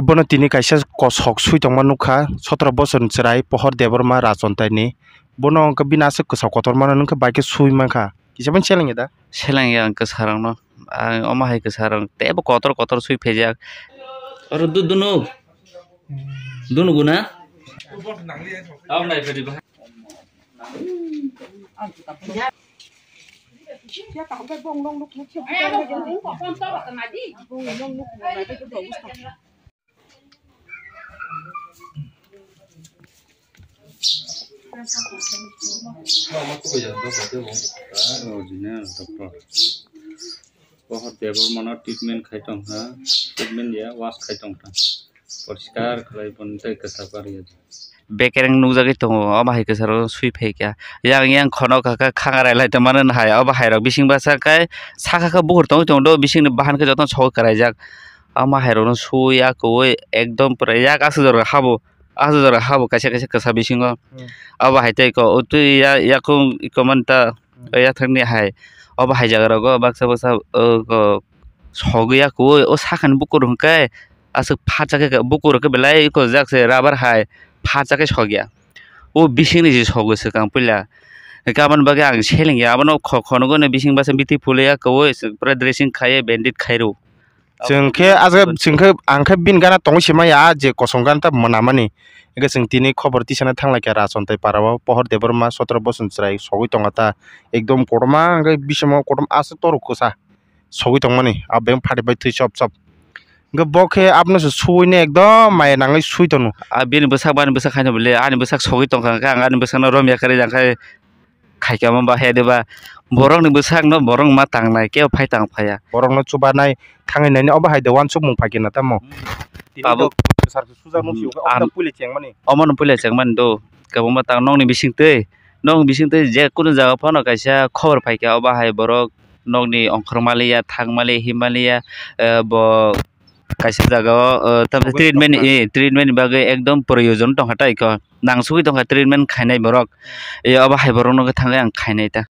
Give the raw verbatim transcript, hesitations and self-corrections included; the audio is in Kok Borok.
Bono tini kaisa kosok swi tongma nukha, sotoro bosorni chwrai Pohor Debbarma Rajontaini. Bono hwnkhe bini aswk kwsa kotormano nukha, bai khe swi mankha. Kisa phano selengya da? Selengya ang kwsarokno. Ang omo hai kwsarok teibo kotor kotor swi phaijak. Oro du-, dunu. Dunu guna? Original doctor. Pohor Debbarmano treatment khai tongkha, treatment ya, wash khai tongkha. Poriskar khlai boni tei kwchak barwi. Bekereng nukjagwi tongo, omo hai kwcharo swi phaikha. Yang yang khonok kha kha khangarai lai tongmani hai, obo hairok bising bwsa khe sakha khe bukur tongwi tongo, do bisingni bahan khe jotono sogwi kwlaijak. Omo hairokno sui ya kwui ekdom pura yak aswk jora habo, aswk jora habo kaisa kaisa kwsa bisingo. Hmm. Obo hai tei ko, o twi ya, yakung iko manta, hmm, yathakni hai. Obo hai jaga rogo baksa baksa, o, ko, sogwi ya kwui, o sakani bukur hwnkhe aswk phatsa khe bukur khe belai iko jak se rubber hai phatsa khe sogya. O bisingni je sogwi swkang puila. Hwnkhe aboni bagwi ang selengya, abono kho-, khonogwi bising basa biti phuliya kwui, pura dressing khaiwi bandage khairw. Chwng khe aswk, chwng khe, ang khe bini gana tongwi se maya, ah, je kosong gana ta mwnamani. Hwnkhe chwng tini khobor tisana thanglaikha Rajontai para o, Pohor Debbarma sotoro bosong chwrai sogwi tongo ta. Ekdom kotorma hwnkhe bisingo kotorma aswk torok kwsa sogwi tongmani. Ah, beng phati bai thwi chop chop. Hwnkhe bo khe abono se suwini ekdom maya nangwi swi tono. Ah, bini bwsak, bani bwsak haino bole, ani bwsak sogwi tongkha, hwnkhe ang ani bwsakno romya kwrwi jang khe. Khaikhe omo ba he de ba, borokni bwsakno borok ma tangnai, kebo phai tang phaiya. Borokno chubanai thangwi naini obo hai de uansukmung phaikhe na tamo. Hmm. Tini tabuk to sar suja nung si, hmm, obo puila chengmani. Omono puila chengmani do, kwbangma tang nokni bisingtwi, nokni bisingtwi je kunu jaga phano kaisa khobor phaikha, obo hai borok nokni ongkhor maliya, thang maliya, him maliya, eh, bo kaisa jaga o, uh, tamni treatment, treatment ni bagwi ekdom proyojon tongkha tai ko, nangsugwi tongkha treatment khainai borok. E, obo hai borok no thangwi ang khainai ta.